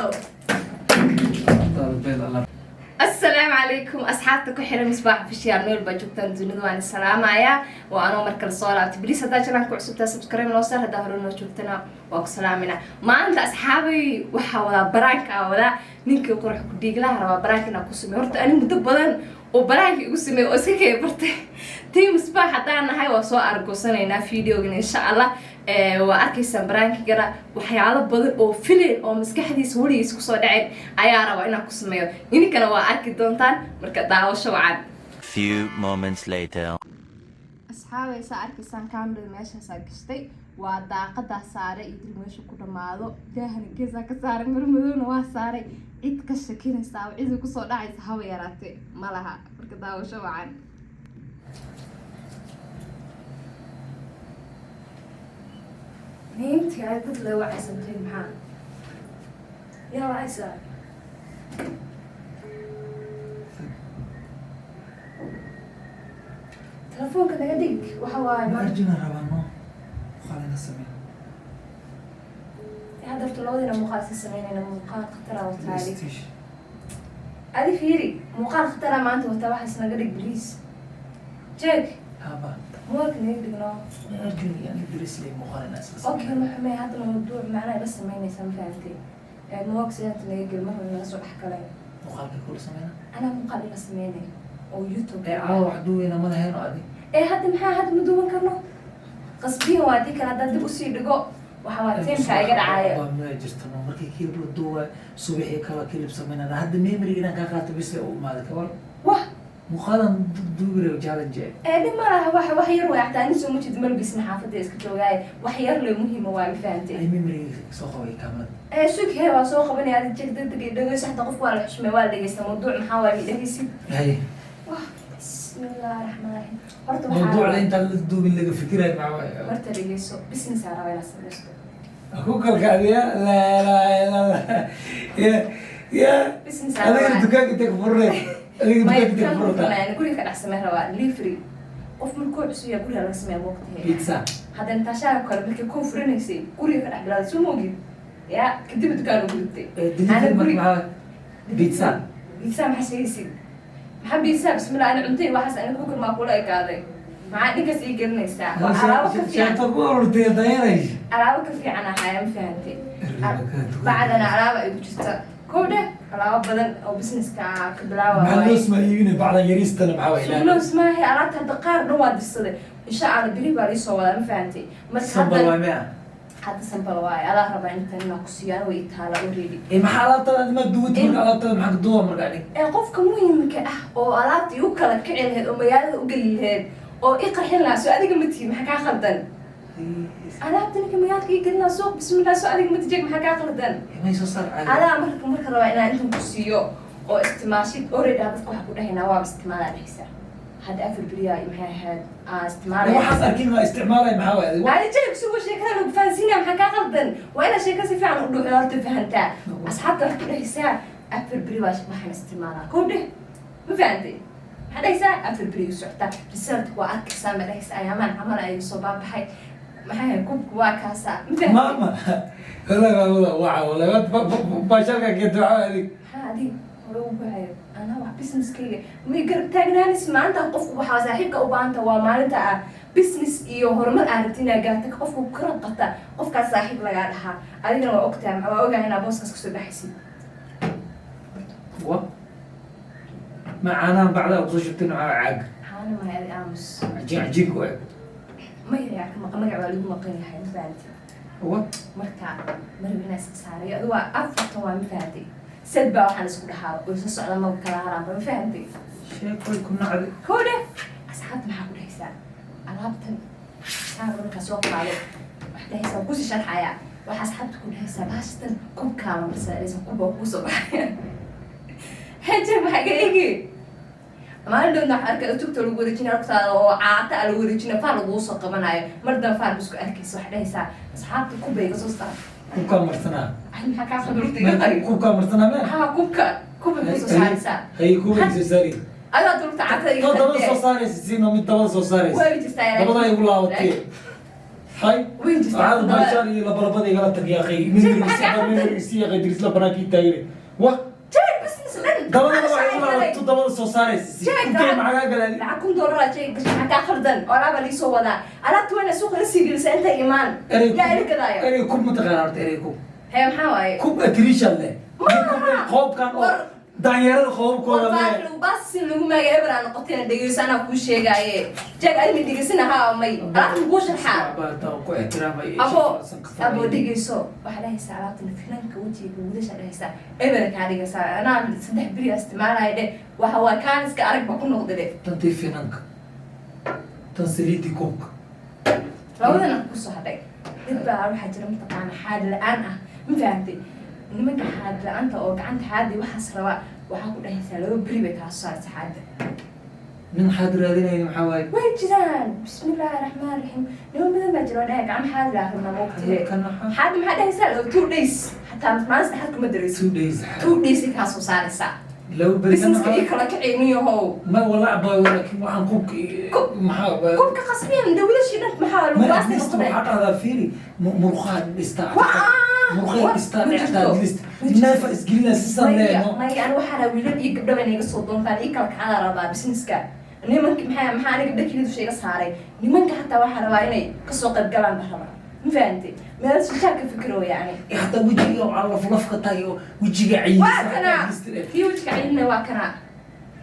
Qaado. Asalaamu calaykum, asxaabta ku xiran Misbaax Official, meel baa joogtaan dunida, waan salaamayaa. Waa anoo mar kale soo laabtay. Please, haddaa channel ku cusubtaa, subscribe noo saar. Haddaa hore noo joogtana, waa ku salaaminaa. Maanta, asxaabay, waxaa wadaa prank-ka aa wadaa ninkii qurux ku dhiiglaha rabaa prank-ka inaa ku sameeyo. Horta ani muddo badan oo prank-ka igu sameeyo oo iska kay bartay. Team Misbaax haddaan nahay, waa soo argoosanaynaa videogan, insha Allah. Waa arkaysaan prank-igana. Waxyaalo badan oo filen oo maskaxdiisa weligiis kusoo dhaceen ayaa rabaa inaan ku sameeyo. Idinkana waa arki doontaan. Marka daawasho wacan. Few moments later. Asxaabay, saa arkaysaan, kaamirada meeshaasaa gashtay, waa daaqadaa saaray iyo dil meesha ku dhamaado. Daahana geesaa ka saaray, marmadowna waa saaray. Cid ka shakinaysaa, cidi kusoo dhacaysa haba yaraatee ma laha. Marka daawasho wacan. Niintii ay dad le wacaysantay, maxaa yaa wacaysaa? Telefoonka naga dhig, waxa waaye ma Arjuna rabaa no muuqaal ina sameyn. Hadda horta labadiina muuqaal si sameynayna, muuqaal khatara wataa adi. PlayStation. Adi fiiri, muuqaal khatara maanta wataa. Waxaas naga dhig, please, jeeg. Haba. Muuqaalka naga dhigno. Arjun iyo ani Grizzly muuqaal ina isla Okay. sameyn. Ma xumey, hadda mawduuc macnaha ila sameynaysaa, ma fahantay? Muuqaalka sidaanta naga gel, mar naga soo dhex galay. Muuqaalka kula sameyna. Anaa muuqaal ila sameynay oo YouTube. Ee caawa wax duweyna ma lahayn oo adi. Ee hadda maxaa? Hadda ma duwan karno, qasbiyan waa. Haddii kale haddaan dib usii dhigo, waxa waa tiimka iga dhacaya. Waa ma jirto no, markii clip la duuba subaxii kala clip sameynana. Hadda memory inaan kaa qaato bis u imaaday kawal. Wah. Muuqaalan duubire challenge. Ee dhib ma laha, wax yar way. Xataa ani soo ma jeed, malbisna, xaafadda iska joogaaye. Wax yar le muhiima waa, ma fahantay? Ay memory soo qabay kaamirada. Ee sug hee, waa soo qabanaya. Adi jeg, degdeg iyo dhegeyso. Xataa qofku waa la xushmay, waa la dhegeysta. Mawduuc maxaa waay? Ma dhegeysid? Hay. Wah, bismillahi raxmaan raxiim. Horta waxaa Mawduucda intaan la duubin laga fikirayo maxaa waaye? Horta dhegeyso, business aa rabaa inaad samaysto. Ku kalkaadiya, laa ilaaha illa Allah, ya ya. Business aa Adiga rabaa. Dukaanka intee ka furneed adiga? Maya. Dukaanka intee ka furata? Dukaan guriga ka dhex sameyn rabaa, delivery. Qof markuu cusub yaa guriga laga sameeya, moogtahay? Pizza. Hadda intaashaga kale markii kuu furinaysay, guriga ka dhex bilaaday, soo moogid ya? Kadib dukaan ugu gudubtay. Delivery marka maxaa, pizza? Pizza maxaa sheegaysid? Maxaa pizza? Bismillah, ani cuntay waxaas ani ku kulmaa kula ekaaday. Maxaa dhinkaas ii gelinaysaa? Waa alaabo ka fiican. Sheento ku ururtay dayanay. Alaabo ka fiican ahaaya, ma fahantay? Bacdana alaaba ay ku jirta kow dheh, alaabo badan oo businesska ka bilaawa. Maxaa loos ma iibinay bacdan yariistana? Maxaa waay? Sugloos maaha. Alaabta hadda qaar dhan waa dirsaday, insha Allah beri baa liisoo wadaa, ma fahantay? Marka Sambal hadda waa mea. Hadda sample waaye, adaa rabaa intan inaa ku siiyo. Ana way itaala already. Ee maxaa alaabtada ma duwat? Marka alaabtada maxaa ka duwa marka anig? Ee qofka muhiimka ah oo alaabta igu kala kici lahayd oo magaalada u geli lahayd oo i qarxin lahaa, soo adiga ma tihi? Maxaa kaa khaldan? Alaabta ninka magaalka ii gelin lahaa suuq, bismillah, soo adiga ma tijeg? Maxaa kaa khaldan? May soo saar caadi. Adaa marka rabaa inaan intan ku siiyo oo isticmaashid already. Dadka waxaa ku dhahaynaa waaba isticmaalaa dhehaysaa. Hadda 4 beriyaa maxay ahayd aa isticmaalaya. Waxaas arkin waa isticmaalay, maxaa waay adiga? Adi jeeg sugo, sheekada lagu fahansiinaya. Maxaa kaa qaldan? Waa inaad sheeka si fiican u dhuuxdo, horta fahantaa. Asxaabta waxaad ku dhehaysaa 4 beri baa waxaan isticmaalaa, kow dheh. Ma fahantay? Maxaa dhehaysaa? 4 beri igu socotaa, result waa arkaysaa. Ma dhehaysaa ayaamaan camal ay igu soo baabaxay? Maxay ahayd kubka waa kaasaa, ma fahantay? Maama wallahi waa waca, wallahi baashalka keento, waxaa waay adiga. Maxaa adig hore u bahayo? Anaa wax businesskayga may garab taagnaanis maanta. Qofku waxaa saaxiibka u baahanta waa maalinta ah business iyo horumar aa rabti inaa gaarta, qofku kala qabta, qofkaas saaxiib lagaa dhahaa. Adigana waa ogtahay, waa ogahay inaa booskaas kasoo baxaysid. Wa macaanahan bacdaa kusoo shubtay nooca caag? Maxaana mahay? Adi aamus. Cajiin cajiinka u eg. Magaca ka maqan, magac waa lagu maqan yahay, ma fahantay? Wa. Marka marab inaa iska saarayo. Adi waa afartan waa, ma fahantay? Sad baa waxaan isku dhahaa oo isla socda, ma kala haraanba, ma fahantay? Sheekoy ku nacday. Kowdhe, asxaabta maxaa ku dhehaysaa? Alaabtan saar markaa soo qaado, waxaa dhehaysaa, waa kusii sharxayaa. Waxaa asxaabta ku dhehaysaa baashtan kubkaa la marsaa, kubaa kuusoo baxaya. Hejer, maxaa iga eegi? Maalin dhowna waxaa arkay tugta lagu wareejinaya hortaada oo caata a lagu wareejinaya, faar laguu soo qabanayo. Mar dambe faar isku arkaysa. Waxaa dhehaysaa asxaabta kubay iga soo saar. Kubkaa marsanaa. Ay, maxaa kaa qaldan? Iga qari. Kubkaa marsanaa me. Haa, kubka kubay kusoo saaraysaa. Hay, kubay soo saari. Adaa dulta caatada iga To dabada soo qardee. saaraysa siino, mid dabada soo saaraysa. Waa jirtaa. Dabada igu laabatay. Hay. Way jirtaa. Waxaad baashaan iyo labalabada igala tag, yaa akhi. Maxaa kaa qabtay? Memory yaa akhi, dirisla banaankii taagine wa. Jeeg business dhan. Dabada Ana waxay shaqay u galay. laabato, dabada soo saaraysa. Jeeg, intee lacag- maxaa galay? Lacag $1000 jeeg gashay, maxaa kaa khaldan? Oo alaaba liisoo wadaa, alaabta wayna suuqa la sii gelisa intay imaan. Erey. Yaa ila gadaayo? Erey kub ma taqaanaa horta? Erey kub. Hee, maxaa waaye? Kub atrisha leh. Maaha. Qoobkan oo daanyeerada qoobkooda leh. Baas si lagu maaga eber aa noqotayna. Dhegeyso, anaa kuu sheegaaye. Jeeg, adi ma dhegeysana haa may alaabta kuu sharxaa. Ku ixtiraamay. Abo, abo, dhegeyso. Waxaa dhahaysaa alaabtan finanka wejiga wiilasha dhahaysaa eber kaa dhigaysaa. Anaa 3 beri isticmaalaya dhe, waxa waa kaaniska arag ba ku noqda dhe. Tantii finanka, tan saliidii kubka. Labadana kusoo hadhay. Dad baa waxaa jira, mataqaana, xaad la-aan ah, ma fahamtay? Nimanka xaad la-aanta oo gacanta xaadi waxaas rabaa, waxaa ku dhahaysaa 2 beri bay kaa soo saaraysa xaadda. Nin xaad raadinaya maxaa waaye? Way jiraan. Bismillaahi raxmaan raxiim, niman badan baa jira oo dhahay gacmo xaad laa rabnaa waqtihe. Kan maxaa? Xaadda maxaa dhahaysaa? 2 days, xataa maalin saddexaad kuma darayso. 2 days. 2 days ay kaa soo saaraysaa. 2 beri. Businesska ii kala kiciniyahow. Ma walaac baa, laakiin waxaan kubka maxaa? Kubka qasbiyan de wiilashii dhan maxaa lagu Ma baastay at least noqday. Waxaa dhahdaa, fiiri, murqaha dhistaa. Murqaha dhistaa. Ma dhexdaa jirto. list Ma jirto. neefa isgelina sisan Maya, leeno. maya, ani waxaa rabaa wiilal iyo gabdho inay iga soo doontaan, ii kala kacada rabaa businesska. Nimanka maxaa aniga gabdho keliya dusha iga saaray? Nimanka xataa waxaa rabaa inay kasoo qayb galaan ba rabaa, ma fahantay? Meel shishaa ka fikiro yani. Hataa wejiga waxaa laflafka tahay oo wejiga. Waa kana. Cayisa. Kii wejiga caynina waa kana,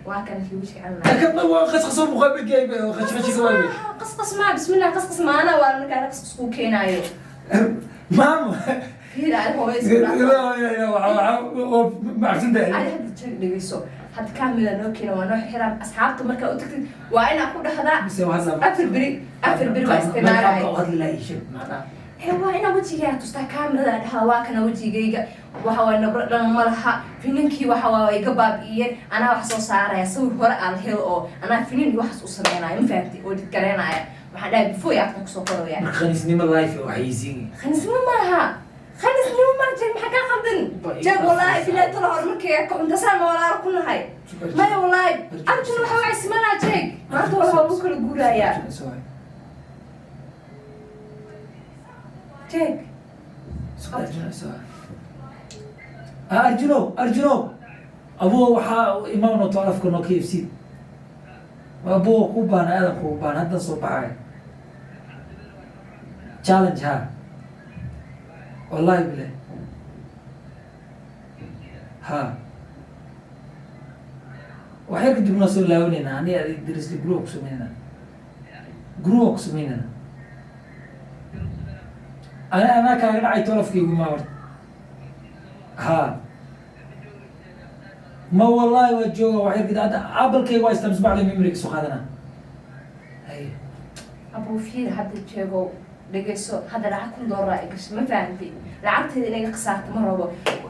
waa kana kii wejiga caynina. Laakiin waa qasqasoo muqaabilkii qashqashiga waay. Qasqas maa, bismillah, qasqas maana waa markaa qasqas kuu keenaayo. Maama. Fiir, adiga hooyo isku dhaaf. Macsantahay. Adi hadda jeeg, dhegeyso, hadda kaamila noo keena, waa noo xiraan. Asxaabta markaa u tagtid waa inaa ku dhahdaa 4 beri, 4 beri waa isticmaalaya. Hadli lahaa ii sheeg macnaha. Ee, waa inaa wejigaaga tustaa kaamirada, dhahdaa waa kana wejigayga, waxa waay nabro dhan ma laha, finankii waxa waa iga baabi'iyeen, anaa wax soo saaraya, sawir hore aan helo oo anaa finin iyo waxaas u sameynaya, ma fahamtay? Oo dhidgareynaya waxaan dhahay before iyo after kusoo qoraya. Marka khaniisnimo life waxaysiin. Khaniisnimo maaha, khaniisnimo maaha. Jeeg, maxaa kaa qaldan? Jeeg, wallaahi bilahi tala horumarkayga ka cuntasaan ma walaalo ku nahay? Maya, wallaahi arjun waxa waa ismanaa. Jeeg, maanta waa lagu kala guurayaa. Jeeg. Arjuno, arjuno, abuo, waxaa imaamno toalafka noo KFC. Abuo, ku baana aadan kugu baana haddan soo baxay challenge ha, wallahi bilah ha. Waxyar kadib noo soo laabanayna ani adig darisli group ku sameynayna, group ku sameynayna. Ana anaa kaaga dhacay tolafkaygu ma horta ha ma, wallahi waa jooga. Waxyar kadib hadda abalkayga waa istaa misbaxda memory soo qaadana hay. Abuu, fiir, hadda jeego, dhegeyso, hadda lacag $1000 ay gashay, ma fahamtay? Lacagteeda inaga khasaarta ma rabo.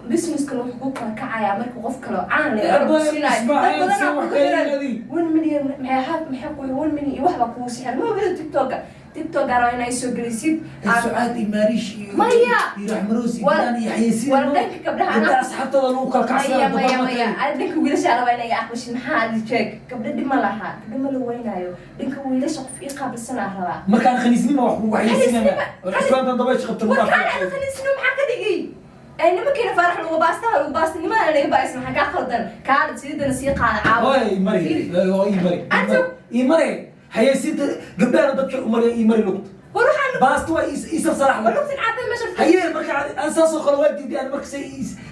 Businesskan wuxuu ku kala kacayaa marka qof kale oo caan leh Abba, ku siinayo. ismaaciil, Dad badanaa soo kugu wax xiran. kale. 1 million maxay half, maxay ku 1 million iyo waxbaa kugu sixir, ma ogida? TikToka raba inay soo gelisid. Sucaad iyo maariish iyo Maya. iyo raxmaroos iyo War- bidaan iyo xayeysiin. War dhanka gabdhaha gabdhaha asxaabtada lagu kala Maya, kacsanaa. maya, maya, adi dhanka wiilasha rabaa inay aqbashid. Maxaa adi jeeg? Gabdho dhib ma laha, gabdho ma la weynaayo. Dhanka wiilasha qof ii qaabilsanaa rabaa. Markaan khaniisnimo wax kugu xayeysiinana. Khaniisnimo- Islaantan dabaysha qabta lagu War kaan dhaafay. ada khaniisnimo maxaa ka dhigay? Ee, nimankiina faarax lagu baastaha lagu baasta nimada naga baaysa, maxaa kaa khaldan? Kaala sidana sii qaada caawa. Oy, mari oo ii mari. Ii mari xayeysiinta gabdhahana dadka u mariya, ii mari lugta. War waxaan Baasta waa ii salsalax. War lugtan caadada meesha. Haye, marka aan saas oo kale waa diiday aan marka say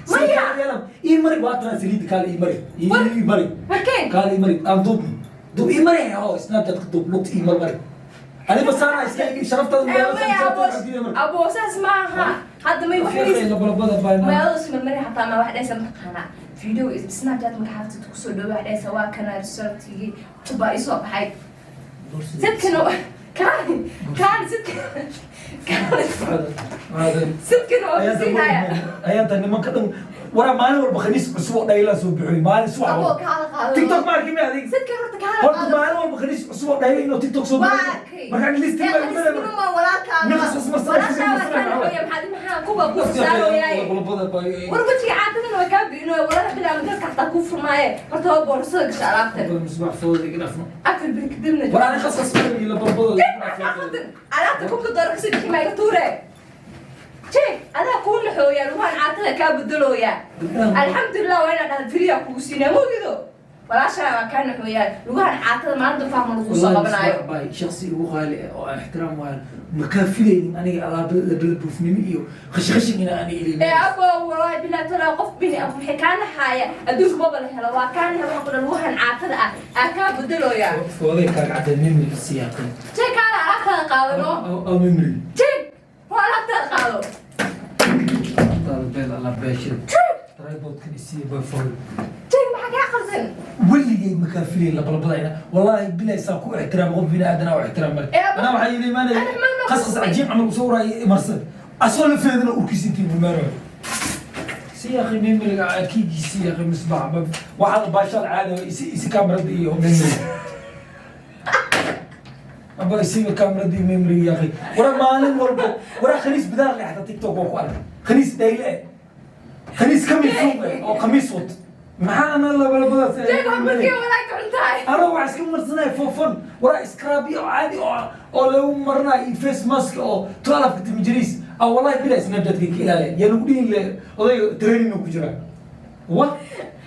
Maya. ii mari, waa tan saliid, kaale ii mari, ii mari. Warkeen. Kaale ii mari, aan duub duub, ii mari ho Snapchat ka duub, lugta ii mar mari. Adiga saana iska sharaftaada. Ee, maya, abo, abo, saas ma aha. Hadda may wax Labalabada baa. Magaalada marmari xataa ma wax dhaysa, mataqaanaa, video Snapchat marka xaafta kusoo dhawo wax dhaysa, waa kana resultigii baa isoo baxay sidkana kaan kaan sidkan kaan sidkana waa kusiinaya. Ayaanta nimanka dhan waraa maalin walba khaniis cusub oo dhayla soo bixiyo maalin subax Abo, walba. kaala qaado. TikTok ma arkin adig? Sidkan horta kaala Horta qaado. maalin walba khaniis cusub oo dhayla inuu TikTok soo Waa bixiyo. arkay. Marka listing Ee, baa ku khaniisnimo ma walaalkaa. Nafas mas- Walaashaa waa kaan hooya, maxaa kuwa ku saarooyaay. Labalabada baa. War wejiga caadadana. Alaabtan waa kaa bi'inooya, walahi bilaa magalka xataa kuu furmaaye. Horta waa boorsada gasha alaabtan. Misbaax, fooda iga dhafno. 4 beri kadibna. War ani khasas iyo labalbada. Alaabta 1000-ka doolar kasoo bixi, maa iga tuure. Jeeg, adaa kuu naxooyaa, lugahan caatada kaa bedelooyaa. Alxamdulilah, waa inaa dhahda firiyaa kugu siinaa moogido. Walaashaa waa kaa naxooyaa, lugahan caatada maalinta fahma lagu soo qabanaayo. Bay shaksi igu qaali ah oo aan ixtiraam waayo, makaa filaynin aniga alaaba labalabuufnimo iyo khashkhashin ina ani ilin. Ee abo, wallahi bilaa talaa, qof bini ah waxay kaa naxaaya adduunka maba la helo. Waa kaa naxa, waxaa ku dhan lugahan caatada ah aa kaa bedelooyaa. Fooday kaaga cadday, memory siyaaqay. Jeeg, kaala alaabtaada qaadano. Aw memory? Jeeg, waa alaabtaada qaado. Taada beel alla beeshir, tripodkan isii bay fooday. Jeeg, maxaa kaa qaldan? Weligay makaa filay labalabada ina, wallahi bilaa saan ku ixtiraam qof bini aadan oo ixtiraam male. Ee, anaa waxaa yidhi imaanaya ana ma- qasqas cajiib camal usoo waraay marsan asoo la feedana urkiisa intii bumaanayo. Si akhi memoryga kiigiisi akhi Misbaax, waxaad baashaal caadi isi isi kamarada iyo memory aba isiga kamarada iyo memory ya akhi. Wara maalin walbo wara khaniis bidaar leh, xataa TikTok waa ku arkay khaniis dhayle eh, khaniis kamid suuq eh oo khamiis wat. Maxaa ana labalabadaas? Jeeg, hormarkii walaay ka xun tahay. Anaa wax iska marsanaya for fun. Waraa scrub oo caadi oo lagu maranayo iyo face mask oo 12 timijiriis ah. Wallahi bilaa Snapchatka ka ilaaliya, yaa lagu dhihin le odayga training ku jira wa.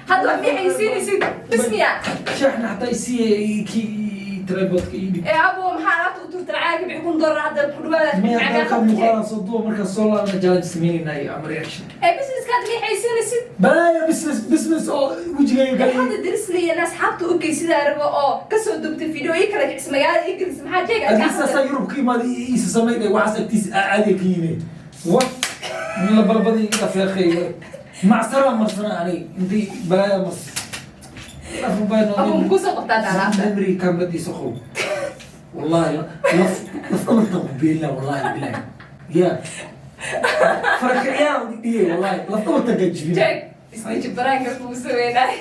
Hadda wax miyay siinaysid bismiya? Sheexna xataa isiiye kii tripodka ii dhig. Ee abo, maxaa alaabta u turta? Lacag bixi, 1000 doolar hadda ku dhawaada. Miya dalka muuqaalan soo duuba, markaa soo laabna challenge sameynaynayo ama reaction. Ee businesskaad miyay siinaysid? Balaya business business oo wejigayga galay. Hadda darisliya asxaabta u gey sidaa rabo oo kasoo dubtay video ii kala kicis magaalada ii gelis. Maxaa jeega? Adiga Yurub ka imaaday iisa samaynay waxaas agtiis caadiga ka yimid wa la balbadii iga feeqay macsara marsana aniga intay balaaya mars. Abu, mukusoo qabtaa alaabta? Memory kamaradiisa qow, wallahi laf laf dhabartan ku beelina, wallahi bilahi ya faraka ciyaar dhigay, wallahi laf dhabartan ka jibina. Jeeg, isdeji, baraanka kugu sameynay.